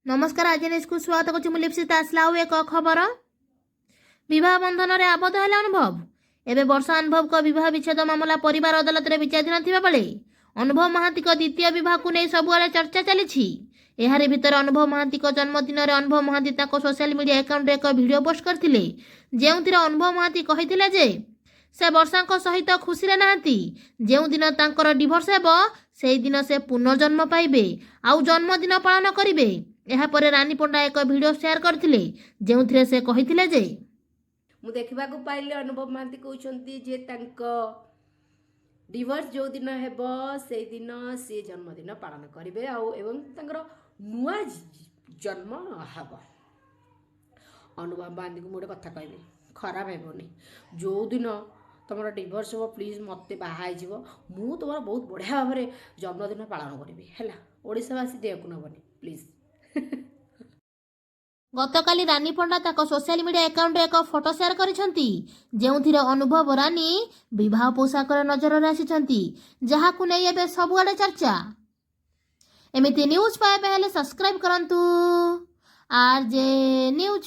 ନମସ୍କାର, ଆଜି ନ୍ୟୁଜ୍କୁ ସ୍ୱାଗତ କରୁଛି ମୁଁ ଲିପ୍ସିତା। ଆସିଲା ଆଉ ଏକ ଖବର। ବିବାହ ବନ୍ଧନରେ ଆବଦ୍ଧ ହେଲେ ଅନୁଭବ। ଏବେ ବର୍ଷା ଅନୁଭବଙ୍କ ବିବାହ ବିଚ୍ଛେଦ ମାମଲା ପରିବାର ଅଦାଲତରେ ବିଚାରାଧୀନ ଥିବା ବେଳେ ଅନୁଭବ ମହାନ୍ତିଙ୍କ ଦ୍ୱିତୀୟ ବିବାହକୁ ନେଇ ସବୁଆଡ଼େ ଚର୍ଚ୍ଚା ଚାଲିଛି। ଏହାରି ଭିତରେ ଅନୁଭବ ମହାନ୍ତିଙ୍କ ଜନ୍ମଦିନରେ ଅନୁଭବ ମହାନ୍ତି ତାଙ୍କ ସୋସିଆଲ ମିଡିଆ ଆକାଉଣ୍ଟରେ ଏକ ଭିଡ଼ିଓ ପୋଷ୍ଟ କରିଥିଲେ, ଯେଉଁଥିରେ ଅନୁଭବ ମହାନ୍ତି କହିଥିଲେ ଯେ ସେ ବର୍ଷାଙ୍କ ସହିତ ଖୁସିରେ ନାହାନ୍ତି। ଯେଉଁଦିନ ତାଙ୍କର ଡିଭୋର୍ସ ହେବ, ସେଇଦିନ ସେ ପୁନର୍ଜନ୍ମ ପାଇବେ ଆଉ ଜନ୍ମଦିନ ପାଳନ କରିବେ। ଏହାପରେ ରାନୀ ପଣ୍ଡା ଏକ ଭିଡ଼ିଓ ସେୟାର କରିଥିଲେ, ଯେଉଁଥିରେ ସେ କହିଥିଲେ ଯେ ମୁଁ ଦେଖିବାକୁ ପାଇଲି, ଅନୁଭବ ମହାନ୍ତି କହୁଛନ୍ତି ଯେ ତାଙ୍କ ଡିଭୋର୍ସ ଯେଉଁଦିନ ହେବ, ସେଇଦିନ ସିଏ ଜନ୍ମଦିନ ପାଳନ କରିବେ ଆଉ ଏବଂ ତାଙ୍କର ନୂଆ ଜନ୍ମ ହେବ। ଅନୁଭବ ମହାନ୍ତିଙ୍କୁ ମୁଁ ଗୋଟେ କଥା କହିବି, ଖରାପ ହେବନି। ଯେଉଁଦିନ ତୁମର ଡିଭୋର୍ସ ହେବ, ପ୍ଲିଜ୍ ମୋତେ ବାହା ହେଇଯିବ। ମୁଁ ତୁମର ବହୁତ ବଢ଼ିଆ ଭାବରେ ଜନ୍ମଦିନ ପାଳନ କରିବି, ହେଲା? ଓଡ଼ିଶାବାସୀ ଦେହକୁ ନେବନି ପ୍ଲିଜ୍। ଗତକାଲି ରାନୀ ପଣ୍ଡା ତାଙ୍କ ସୋସିଆଲ ମିଡିଆ ଆକାଉଣ୍ଟରେ ଏକ ଫଟୋ ସେୟାର କରିଛନ୍ତି, ଯେଉଁଥିରେ ଅନୁଭବ ରାନୀ ବିବାହ ପୋଷାକରେ ନଜରରେ ଆସିଛନ୍ତି, ଯାହାକୁ ନେଇ ଏବେ ସବୁଆଡ଼େ ଚର୍ଚ୍ଚା। ଏମିତି ନ୍ୟୁଜ୍ ପାଇବା ପାଇଁ ହେଲେ ସବସ୍କ୍ରାଇବ୍ କରନ୍ତୁ ଆର୍ ଜେ ନ୍ୟୁଜ୍।